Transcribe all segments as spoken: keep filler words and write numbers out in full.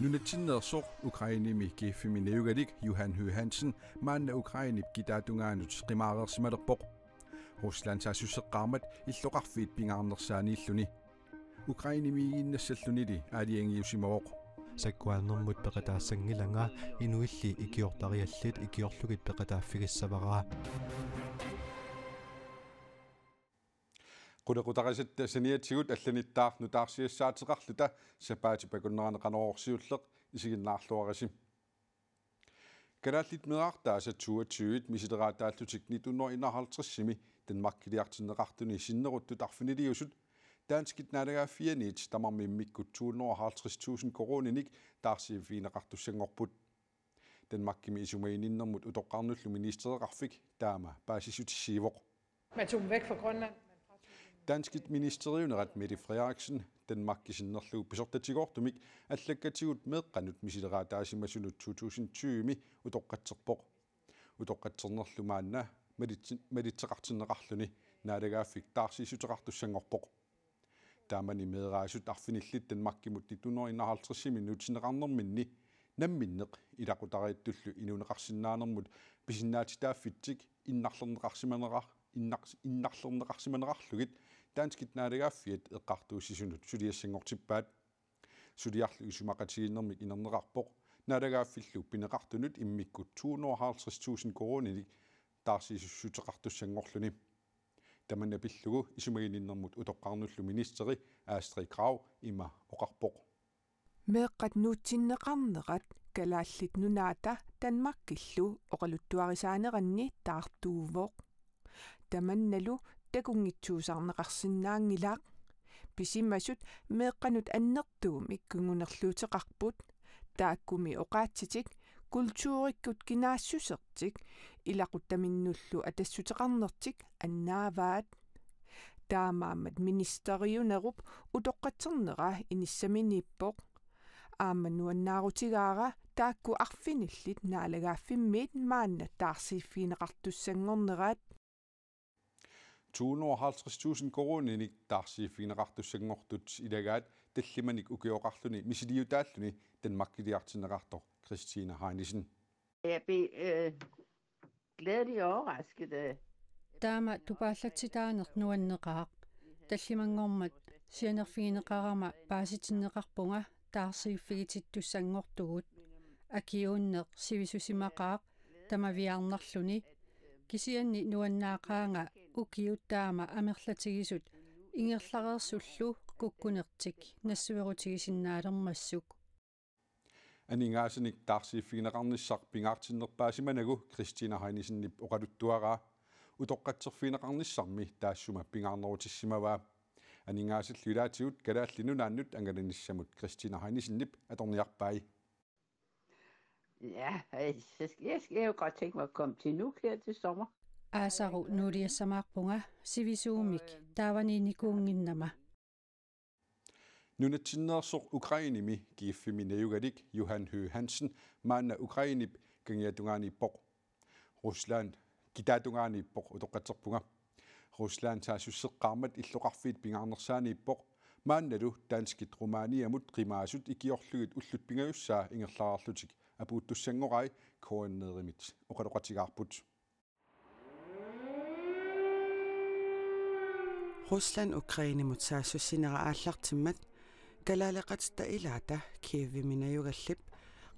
Nunatsinneersoq Ukrainemi Kievimi najugalik Johan Høgh Hansen maanna Ukrainep kitaatungaanut qimaareersimalerpoq. Rusland saassusseqqaarmat illoqarfiit pingaarnersaaniilluni. Ukrainemiiginnassallunili aalajangiusimavoq. Sakkuannermut peqataassanngilanga inuilli ikiortariallit ikiorlugit peqataaffigissavara. Qulequtarisatta saniatigut allanittaaq nutaarsiassaateqarluta sapaatip akunnerani Qanorooq siulleq isiginnaarluarisi. Kalaallit meerartaasa toogtyve misileraataallutik nitten hundrede enoghalvtredsimi Danmarkiliartinneqartuni sinneruttut arfiniliusut danskit naalagaaffianiit tamarmik immikkut to hundrede og halvtreds tusind koruuninik taarsiiffigineqartussanngorput. Danmarkimi isumaginninnermut utoqqarnullu ministereqarfik taama paasissutissiivoq. Man tog dem væk fra Grønland. Danskit ministeriunerat Mette Frederiksen Danmarkip sinnerlugu pisortatigoortumik allakkatigut meeqqanut misileraataasimasunut to tusind tyvemi utoqqatserpoq. Utoqqatsernerlu maanna malitsi-, malitseqartinneqarluni naalagaaffik taarsiissuteqartussanngorpoq. Taamani meeraasut arfinillit Danmarkimut nitten hundrede enoghalvtredsimi nuutsinneqarnerminni namminneq ilaqutariittullu inuuneqarsinnaanermut pisinnaatitaaffitsik innarlerneqarsimanerar-, innars-, innarlerneqarsimanerarlugit danskit naalagaaffiat eqqartuussisunut suliassanngortippaat. Suliarlu isumaqatigiinnermik inerneqarpoq naalagaaffillu pineqartunut immikkut to hundrede og halvtreds tusind koruuninik taarsiissuteqartussanngorluni. Tamanna pillugu isumaginninnermut utoqqarnullu ministeri Astrid Krag ima oqarpoq. Meeqqat nuutsinneqarnerat Kalaallit Nunaata Danmarkillu oqaluttuarisaaneranni taartuuvoq. Tamannalu takunngitsuusaarneqarsinnaanngilaq. Pisimasut meeqqanut annertuumik kingunerluuteqarput. Taakkumi oqaatsitik kulturikkut kinaassusertik ilaquttaminnullu atassuteqarnertik annaavaat. Taamaammat ministeriunerup utoqqatsernera inissaminiippoq. Aamma nuannaarutigaara taakku arfinillit naalagaaffimmiit maanna taarsiiffigineqartussanngornerat. To hundrede og halvtreds tusind koruuninik taarsiiffigineqartussanngortut ilagaat tallimanik ukioqarluni misiliutaalluni Danmarkiliartinneqartoq Christina Heinesen. Jeg blev øh, glædeligt overrasket. Øh. Taama tupaallatsitaaneq nuanneqaaq. Tallimanngormat sianerfigineqarama paasitinneqarpunga taarsiiffigitittussanngortugut. Akiuunneq sivisusimaqaaq tamaviaarnarluni. Kisianni nuannaaqaanga ukiut taama amerlatigisut ingerlareersullu kukkunertik nassuerutigisinnaalermassuk. Aningaasanik taarsiiffigineqarnissaq pingaartinnerpaasimanagu Christina Heinesenip oqaluttuaraa. Utoqqatserfigineqarnissarmi taassuma pingaarnerutissimavaa. Aningaasallu ilaatigut Kalaallit Nunaannut angalanissamut Christina Heinesenip atorniarpai. Ja, jeg, jeg, jeg kunne godt tænke mig at komme til Nuuk her til sommer. Aasaru nuuliassamaarpunga sivisuumik taavaniinnikuunnginnama. Nunatsinneersoq Ukrainemi Kievimi najugalik Johan Høgh Hansen maanna Ukrainep kangiatungaaniippoq. Rusland kitaatungaaniippoq utoqqatserpunga. Rusland saassusseqqaarmat illoqarfiit pingaarnersaaniippoq. Maannalu danskit Rumæniamut qimaasut ikiorlugit ullut pingajussaa ingerlareerlutik apuuttussanngorai K N R-imit oqaloqatigaarput. Rusland Ukrainemut saassussinera aallartimmat kalaaleqatitta ilaata Kievimi najugallip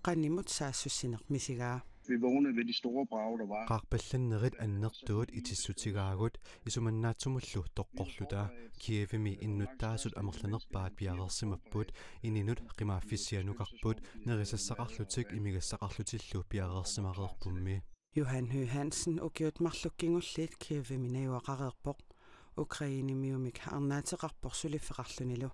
qanimut saassussineq misigaa. Vi vågnede ved de store brag, der var. Qaarpallannerit annertuut itissutigaagut isumannaatsumullu toqqorluta. Kievimi innuttaasut amerlanerpaat piareersimapput, ininut qimaaffissianukarput, nerisassaqarlutik imigassaqarlutillu piareersimareerpummi. Johan Høgh Hansen ukiut marluk kingulliit Kievimi najugaqareerpoq. Ukrainemiumik arnaateqarpoq suliffeqarlunilu.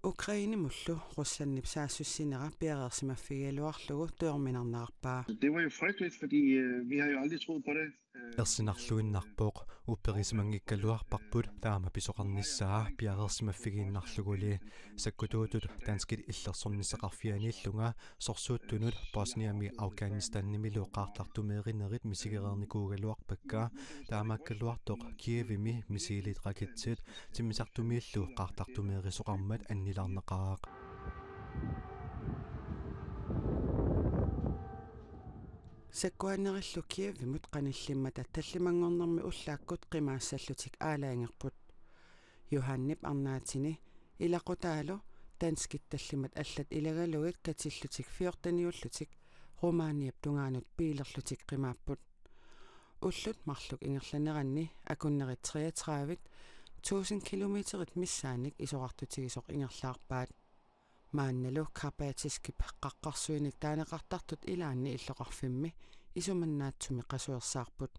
Ukrainemullu Ruslandip saassussinera piareersimaffigigaluarlugu tujorminarnerarpaa. Det var jo frygteligt, fordi øh, vi har jo aldrig troet på det. Ersinarluinnarpoq, upperisimanngikkaluarparput taama pisoqarnissaa piareersimaffigiinnarluguli. Sakkutuutut danskit illersornissaqarfianiillunga sorsuuttunut Bosniami Afghanistanimilu qaartartumeerinerit misigereernikuugaluarpakka, taamaakkaluartoq Kievimi missilit raketsit timmisartumiillu qaartartumeerisoqarmat annilaarnaqaaq. Sakkuannerillu Kievimut qanillimmata tallimanngornermi ullaakkut qimaassallutik aalajangerput. Johannip arnaatini ilaqutaalu danskit tallimat allat ilagalugit katillutik fjorteniullutik Rumæniap tungaanut biilerlutik qimaapput. Ullut marluk ingerlaneranni akunnerit treogtredive tusind kilometerit missaannik isorartutigisoq ingerlaarpaat. Maannalu Karpatiskip qaqqarsuinik taaneqartartut ilaanni illoqarfimmi isumannaatsumik qasuersaarput.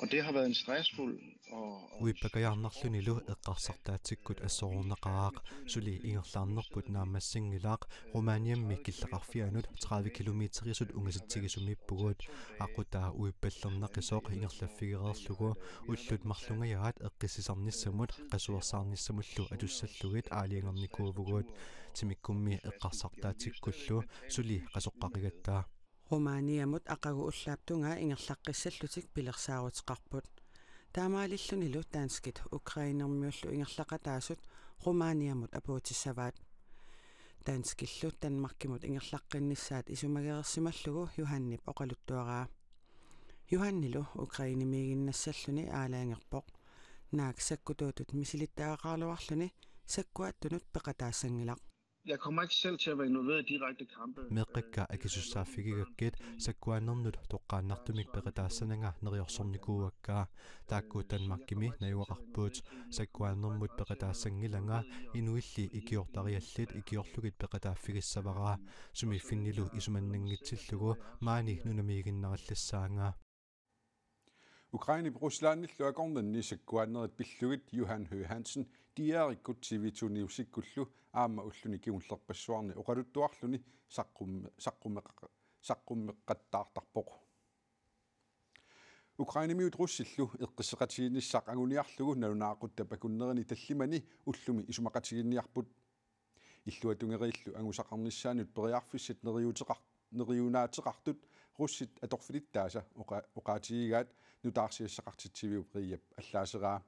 Og det har været en stressfuld og, og Uippakajaarnarlunilu eqqarsartaatsikkut assororneqaaq, suli ingerlaarnerput naammassinngilaq. Rumæniammi killeqarfianut tredive kilometerisut ungasitsigisumiippugut. Aqutaa uippallernaqisoq ingerlaffigereerlugu ullut marlungajaat eqqissisarnissamut qasuersaarnissamullu atussallugit aalajangernikuuvugut. Timikkummi eqqarsartaatsikkullu suli qasoqqaqigatta. Rumæniamut aqagu ullaap tungaa ingerlaqqissallutik pilersaaruteqarput. Taamaalillunilu danskit Ukrainermiullu ingerlaqataasut Rumæniamut apuutissavaat. Danskillu Danmarkimut ingerlaqqinnissaat isumagereersimallugu Johannip oqaluttuaraa. Johannilu Ukrainemiiginnassalluni aalajangerpoq. Naak sakkutuutut misilittagaqaraluarluni sakkuattunut peqataassanngilaq. Jeg kommer ikke selv til at være involveret i direkte kampe. Meeqqakka akisussaaffigigakkit sakkuannernut toqqaannartumik peqataassananga neriorsornikuuakka. Taakku Danmarkimi najugaqarput. Sakkuannermut peqataassanngilanga inuilli ikiortariallit ikiorlugit peqataaffigissavara. Sumiiffinnilu isumannanngitsillugu maani nunamiiginnarallassaanga. Ukrainep Ruslandillu akornanni sakkuannerit pillugit Johan Høgh Hansen D R-ikkut T V to Newsikkullu aamma ulluni kingullerpassuarni oqaluttuarluni saqqum-, saqqummeq-, saqqummeqattaartarpoq. Ukrainemiut russillu eqqisseqatigiinnissaq anguniarlugu nalunaaquttap akunnerini tallimani ullumi isumaqatigiinniarput. Illuatungeriillu angusaqarnissaannut periarfissat neriuuteqar-, neriuunaateqartut russit atorfilittaasa oqa-, oqaatigigaat nutaarsiassaqartitsiviup Riiap allaaseraa.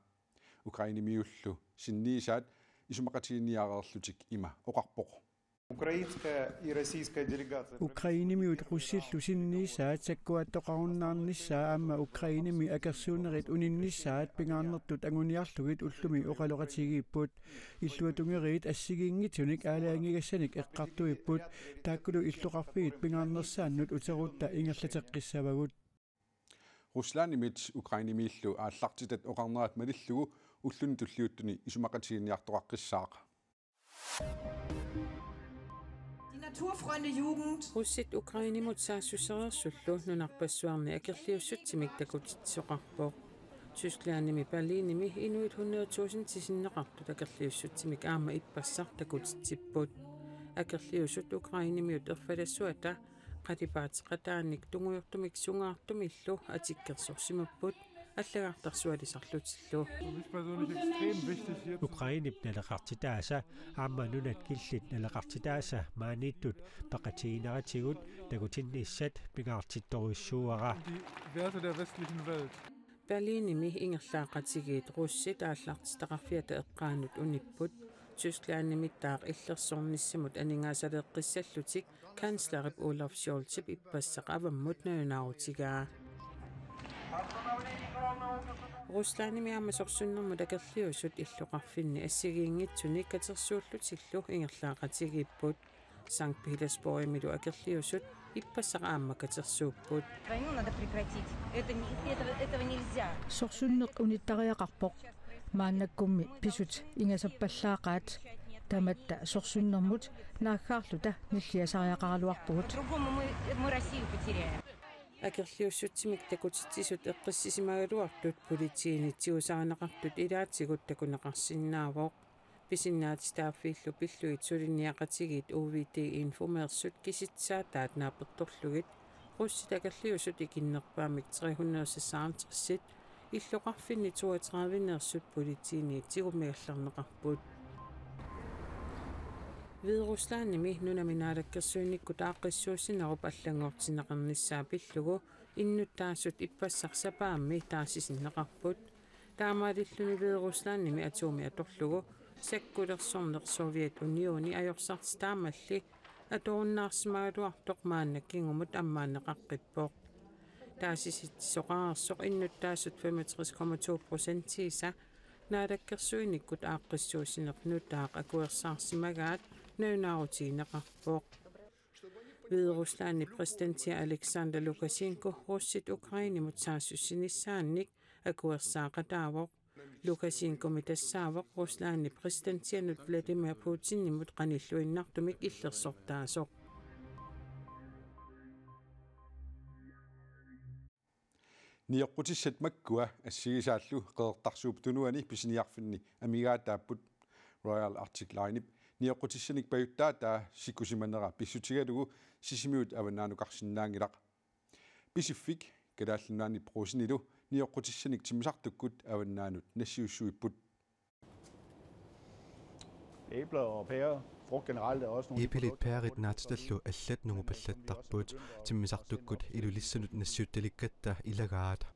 Ukrainemiullu sinniisaat isumaqatigiinniareerlutik ima oqarpoq. Украинская и российская делегация. Ukrainemiut russillu sinniisaat sakkuattoqarunnaarnissaa aamma Ukrainemi akersuunnerit uninnissaat pingaarnertut anguniarlugit ullumi oqaloqatigiipput. Illuatungeriit assigiinngitsunik aalajangigassanik eqqartuipput, taakkulu illoqarfiit pingaarnersaannut uterutta ingerlateqqissavagut. Ruslandimit Ukrainemiillu aallartitat oqarnerat malillugu ulluni tulliuttuni isumaqatigiinniartoqaqqissaaq. Die Naturfreunde Jugend. Russit Ukrainemut saassussereersullu nunarpassuarni akerliussutsimik takutitsisoqarpoq. Tysklandimi Berlinimi inuit hundrede tusind tisinneqartut akerliussutsimik aamma ippassaq takutitsipput. Akerliusut Ukrainemiut erfalassuata qalipaateqataanik tungujortumik sungaartumillu atikkersorsimapput allagartarsualisarlutillu. Für mich persönlich extrem wichtig hier zu Ukrainep naleqartitaasa aamma nunat killit naleqartitaasa maaniittut peqatigineratigut takutinnissat pingaartittorujussuuara. Die Werte der westlichen Welt. Berlinimi ingerlaaqatigiit russit aallartitaqarfiata eqqaanut unipput. Tysklandimittaaq illersornissamut aningaasaleeqqissallutik kanslerip Olaf Scholzip ippassaq avammut nalunaarutigaa. Ruslandimi aamma sorsunnermut akerliusut illoqarfinni assigiinngitsunik katersuullutillu ingerlaaqatigiipput. Sankt Petersborgimilu akerliusut ippassaq aamma katersuupput. Войну надо прекратить. Это не, этого, этого нельзя. Sorsunneq unittariaqarpoq. Maannakkummi pisut ingasappallaaqaat. Tamatta sorsunnermut naaggaarluta nilliasariaqaraluarpugut. По-другому мы, мы Россию потеряем. Akerliussutsimik takutitsisut eqqissisimagaluartut politiinit tigusarineqartut ilaatigut takuneqarsinnaavoq. Pisinnaatitaaffiillu pillugit suliniaqatigiit U V D-informeersut kisitsisaataat naapertorlugit russit akerliusut ikinnerpaammik tre hundrede seksoghalvtreds illoqarfinni toogtredive-neersut politiinit tigummigallarneqarput. Hvideruslandimi nunami naalakkersuinikkut aaqqissuussinerup allanngortinneqarnissaa pillugu innuttaasut ippassaq sapaammi taasisinneqarput. Taamaalilluni Hvideruslandimi atomi atorlugu sakkulersorneq Sovjetunioni ajorsartitaamalli atorunnaarsimagaluartoq maanna kingumut ammaanneqaqqippoq. taasisitsisoqareersoq innuttaasut femogtres komma to procentiisa naalakkersuinikkut aaqqissuussineq nutaaq akuersaarsimagaat nalunaarutigineqarpoq. Hvideruslandip præsidentia Alexander Lukashenko russit Ukrainemut saassussinissaannik akuersaaqataavoq. Lukashenkomi tassaavoq Ruslandip præsidentianut Vladimir Putinimut qanilluinnartumik illersortaasoq. Nioqqutissat makkua assigisaallu Qeqertarsuup Tunuani pisiniarfinni amigaataapput. Royal Arctic Linep nioqqutissanik pajuttaataa sikkusimanera pissutigalugu Sisimiut avannaanukarsinnaanngilaq. Pisiffik Kalaallit Nunaanni Brugsenilu nioqqutissanik timmisartukkut avannaanut nassiussuipput. Æbler og pærer, frugt generelt, er også nogle af de Iipilit produkter, pærit naatitallu allat nungupallattarput, timmisartukkut Ilulissanut nassiuttalikkatta ilagaat.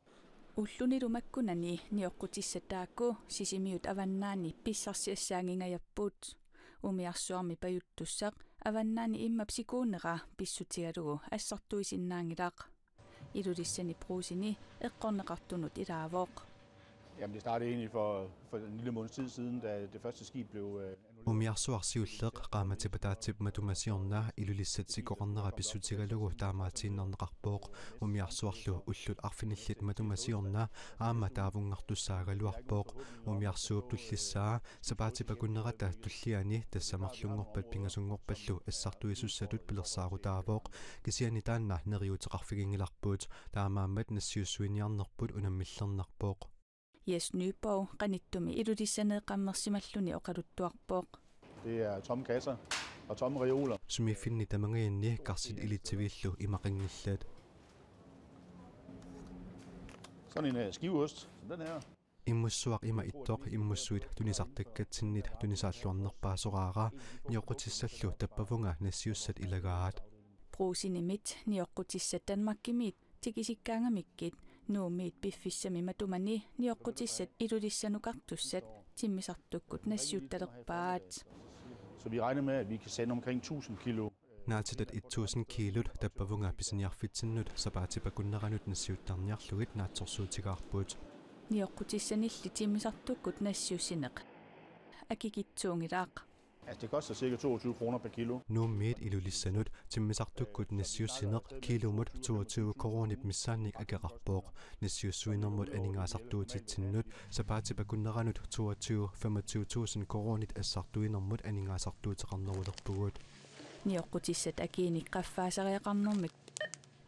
Ullunilu makkunani nioqqutissat taakku Sisimiut avannaani pissarsiassaanngingajapput. Umiarsuarmi pajuttussaq avannaani immap sikuunera pissutigalugu assartuisinnaanngilaq. Ilulissani Brugseni eqqorneqartunut ilaavoq. Jamen, det startede egentlig for, for en lille måneds tid siden, da det første skib blev, øh, annulleret. Umiarsuaq siulleq qaammatip ataatsip matuma siorna Ilulissat sikoqarnera pissutigalugu taamaatiinnarneqarpoq. Umiarsuarlu ullut arfinillit matuma siorna aamma taavungartussaagaluarpoq. Umiarsuup tullissaa sapaatip akunnerata tulliani tassa marlunngorpat pingasunngorpallu assartuisussatut pilersaarutaavoq. Kisianni taanna neriuuteqarfiginngilarput. Taamaammat nassiussuiniarnerput unammillernarpoq. Jes Nyborg qanittumi Ilulissaneeqqammersimalluni oqaluttuarpoq. Det er tomme kasser og tomme reoler. Sumiiffinni tamangajanni karsit ilitsiviillu imaqanngillat. Sådan en, øh, skiveost, som den her. Immussuaq ima ittoq immussuit tunisartakkatsinnit tunisaalluarnerpaasoraara, nioqqutissallu tappavunga nassiussat ilagaat. Brugsenimit nioqqutissat Danmarkimiit tikisikkaangamikkit Nuummiit piffissami matumani nioqqutissat Ilulissanukartussat timmisartukkut nassiuttalerpaat. Så vi regner med, at vi kan sende omkring tusind kilo. Naatitat et tusind kiilut tappavunga pisiniarfitsinnut sapaatip akunneranut nassiuttarniarlugit naatsorsuutigaarput. Nioqqutissanilli timmisartukkut nassiussineq akikitsuunngilaq. Altså, det koster cirka toogtyve kroner per kilo. Nuummiit Ilulissanut timmisartukkut nassiussineq kiilumut toogtyve koruunip missaannik akeqarpoq. Nassiussuinermut aningaasartuutitsinnut sapaatip akunneranut toogtyve femogtyve tusind koruunit assartuinermut aningaasartuuteqarnerulerpugut. Nioqqutissat akiinik qaffaasariaqarnermik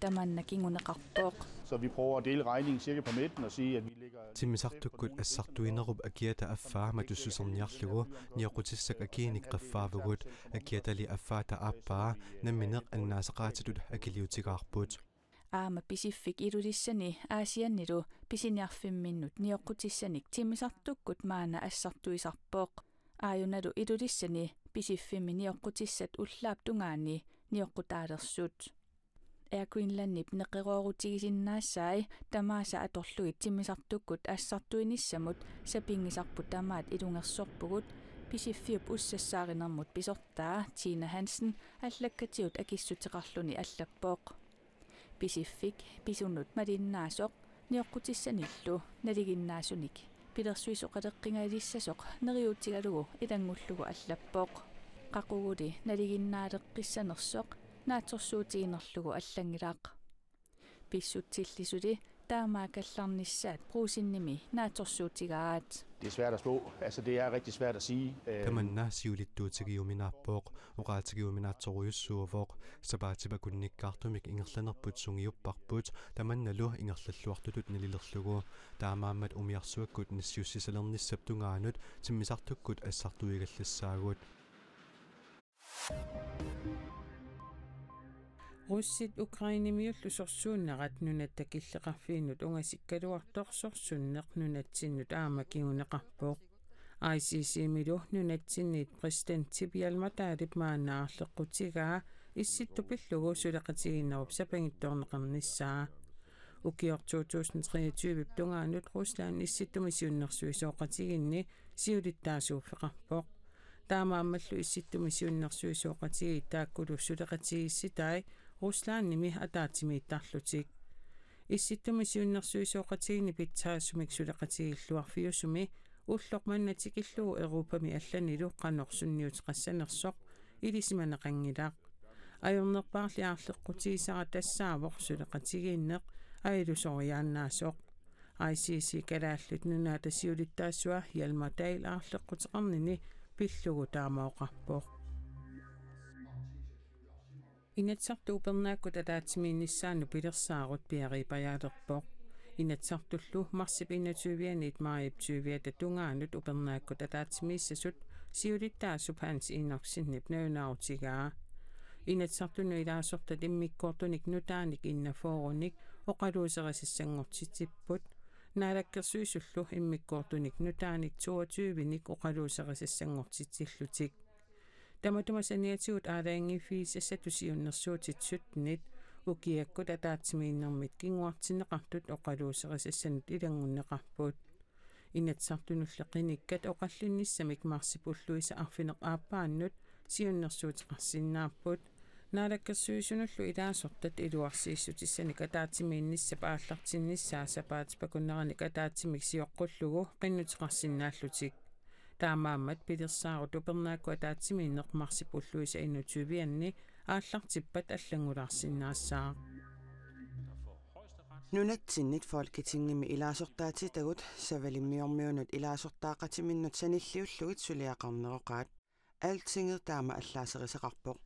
tamanna kinguneqarpoq. Så vi prøver at dele regningen cirka på midten og sige, at vi ligger... Timmisartukkut assartuinerup akiata affaa matussuserniarlugu nioqqutissat akiinik qaffaavugut, akiatali affaata aappaa nammineq annaasaqaatitut akiliutigaarput. Aamma Pisiffik Ilulissani Aasiannilu pisiniarfimminnut nioqqutissanik timmisartukkut maanna assartuisarpoq. Aajunalu Ilulissani Pisiffimmi nioqqutissat ullaap tungaani nioqqutaalersut. Air Greenlandip neqeroorutigisinnaassai tamaasa atorlugit timmisartukkut assartuinissamut sapinngisarput tamaat ilungersorpugut, Pisiffiup ussassaarinermut pisortaa Tina Hansen allakkatigut akissuteqarluni allappoq. Pisiffik pisunut malinnaasoq nioqqutissanillu nalinginnaasunik pilersuisoqaleqqingajalissasoq neriuutigalugu ilanngullugu allappoq. Qaquguli nalinginnaaleqqissanersoq naatsorsuutiginerlugu allanngilaq. Pissutsilli suli taamaakallarnissaat Brugsenimi naatsorsuutigaat. Det er svært at spå. Altså, det er rigtig svært at sige. Øh, Tamanna siulittuutigiuminaappoq, oqaatigiuminaatsorujussuuvoq. Sapaatip akunnikkaartumik ingerlanerput sungiupparput, tamannalu ingerlalluartutut nalilerlugu. Taamaammat umiarsuakkut nassiussisalernissap tungaanut timmisartukkut assartuigallassaagut. Russit Ukrainemiullu sorsuunnerat nunatta killeqarfiinut ungasikkaluartoq sorsunneq nunatsinnut aamma kinguneqarpoq. I C C-milu nunatsinniit præsidentip Hjalmar Dahlip maanna aarleqqutigaa Issittut pillugu suleqatigiinnerup sapangitsoorneqarnissaa. Ukioq to tusind treogtyve tungaanut Rusland Issittumi siunnersuisoqatigiinni siulittaasuuffeqarpoq. Taamaammallu Issittumi siunnersuisoqatigiit taakkulu suleqatigiissitai Ruslandimi ataatsimiittarlutik. Issittumi siunnersuisoqatigiinni pitsaasumik suleqatigiilluarfiusumi ulloq manna tikillugu Europami allanilu qanoq sunniuteqassanersoq ilisimaneqanngilaq. Ajornerpaarli aarleqqutigisara tassaavoq suleqatigiinneq ajulusoriaannaasoq. I C C Kalaallit Nunaata siulittaasua Hjalmar Dahl aarleqquteqarnini pillugu taama oqarpoq. Inatsisartut upernaakkut ataatsimiinnissaannut pilersaarut piareerpajaalerpoq. Inatsisartullu marsip enogtyve-anit maajip tyve-ata tungaanut upernaakkut ataatsimiissasut siulittaasup Hans Enoksenip nalunaarutigaa. Inatsisartunut ilaasortat immikkoortunik nutaanik enogfyrrenik oqaluuserisassanngortitsipput. Naalakkersuisullu immikkoortunik nutaanik toogtyvenik oqaluuserisassanngortitsillutik. Tamatuma saniatigut aalajangiiffigisassatut siunnersuutit syttenit ukiakkut ataatsimiinnermit kinguartinneqartut oqaluuserisassanut ilanngunneqarput. Inatsisartunulli qinikkat oqallinnissamik marsip ulluisa arfineq-aappaannut siunnersuuteqarsinnaapput. Naalakkersuisunullu ilaasortat iluarsiissutissanik ataatsimiinnissap aallartinnissaa sapaatip akunneranik ataatsimik sioqqullugu qinnuteqarsinnaallutik. Taamaammat pilersaarut upernaakkut ataatsimiinneq marsip ulluisa enogtyve-anni aallartippat allanngulaarsinnaassaaq. Nunatsinnit Folketingimi ilaasortaatitagut Savalimmiormiunut ilaasortaaqatiminnut sanilliullugit suliaqarneroqaat. Altinget taama allaaserisaqarpoq.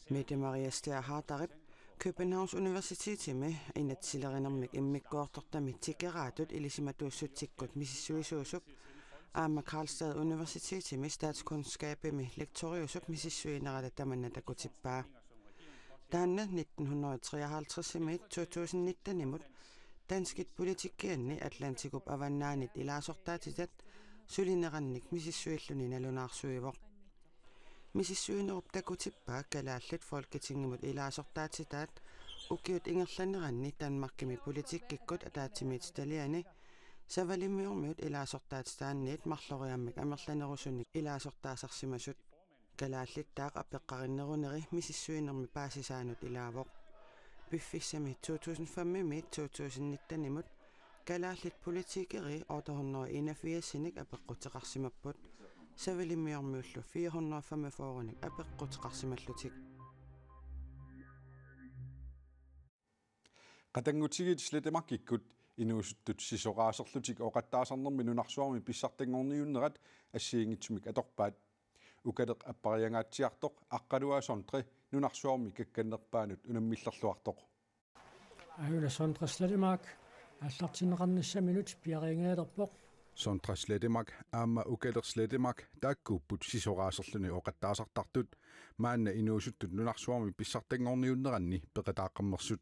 Mette Maria Stæhr Harderip Københavns Universitetimi inatsisilerinermik immikkoortortami tikeraatut ilisimatuussutsikkut misissuisuusup aamma Karlstad Universitetimi statskundskabimi lektoriusup misissuinerata tamanna takutippaa. Taanna nitten hundrede og treoghalvtreds-imiit to tusind nitten-imut danskit politikkianni Atlantikup avannaanit ilaasortaatitat sulinerannik misissuilluni nalunaarsuivoq. Misissuinerup takutippaa kalaallit Folketingimut ilaasortaatitaat ukiut ingerlaneranni Danmarkimi politikkikkut ataatsimiititaliani Savalimmiormiut ilaasortaatitaanniit marloriaammik amerlanerusunik ilaasortaasarsimasut. Kalaallittaaq apeqqarinneruneri misissuinermi paasisaanut ilaavoq. Piffissami to tusind fem-imiit to tusind nitten-imut kalaallit politikeri otte hundrede og enogfirs-inik apeqquteqarsimapput. Savalimmiormiullu fire hundrede og femogfyrre-nik apeqquteqarsimallutik. Qatanngutigiit Slettemarkikkut inuusuttut sisoraaserlutik ooqattaasarnermi nunarsuarmi pissartanngorniunnerat assigiinngitsumik atorpaat. Ukaleq appariangaatsiartoq Aqqaluaa Sondre nunarsuarmi kakkannerpaanut unammillerluartoq. Aajuna, Sondre Slettemark aallartinneqarnissaminut piareerialerpoq. Sondre Slettemark aamma Ukaleq Slettemark taakkuupput sisoraaserluni ooqattaasartartut, maanna inuusuttut nunarsuarmi pissartanngorniunneranni peqataaqqammersut.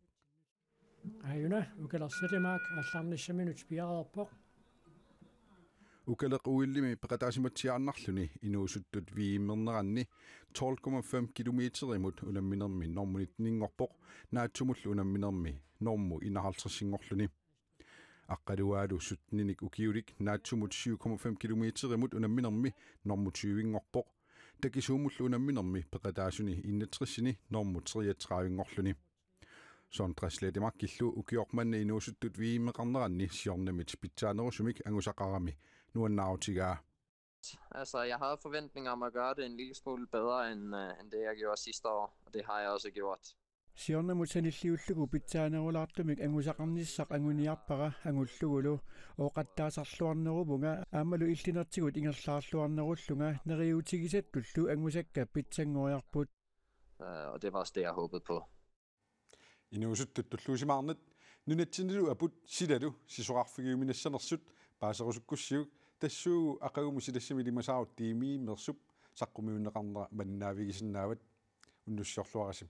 Aajuna, Ukaleq Slettemark aallarnissaminut piareerpoq. Ukaleq O L-imi peqataasimatsiaannarluni inuusuttut V M-erneranni tolv komma fem kilometerimut unamminermi normu nitten-inngorpoq, naatsumullu unamminermi normu enoghalvtreds-inngorluni. Aqqaluaalu sytten-inik ukiulik naatsumut syv komma fem kilometerimut unamminermi normu tyve-inngorpoq. Takisuumullu unamminermi peqataasuni enogtres-ini normu treogtredive-inngorluni. Sondre Slettemarkillu ukioq manna inuusuttut V M-eqarneranni siornamit pitsaanerusumik angusaqarami nuannaarutigaa. Altså, jeg havde forventninger om at gøre det en lille smule bedre, end, øh, end det, jeg gjorde sidste år, og det har jeg også gjort. Siornamut sanilliullugu pitsaanerulaartumik angusaqarnissaq anguniarpara angullugulu. Ooqattaasarluarneruvunga aammalu illinertigut ingerlaarluarnerullunga neriuutigisattullu angusakka pitsanngoriarput. Øh, og det var også det, jeg håbede på. Inuusuttut tulluusimaarnat nunatsinnilu aput silalu sisorarfigiuminassanersut paaserusukkussiuk, tassuugu aqagumut silassami ilimasaarut tiimiimeersup saqqumiunneqarnera malinnaavigisinnaavat. Unnussiorluarisi.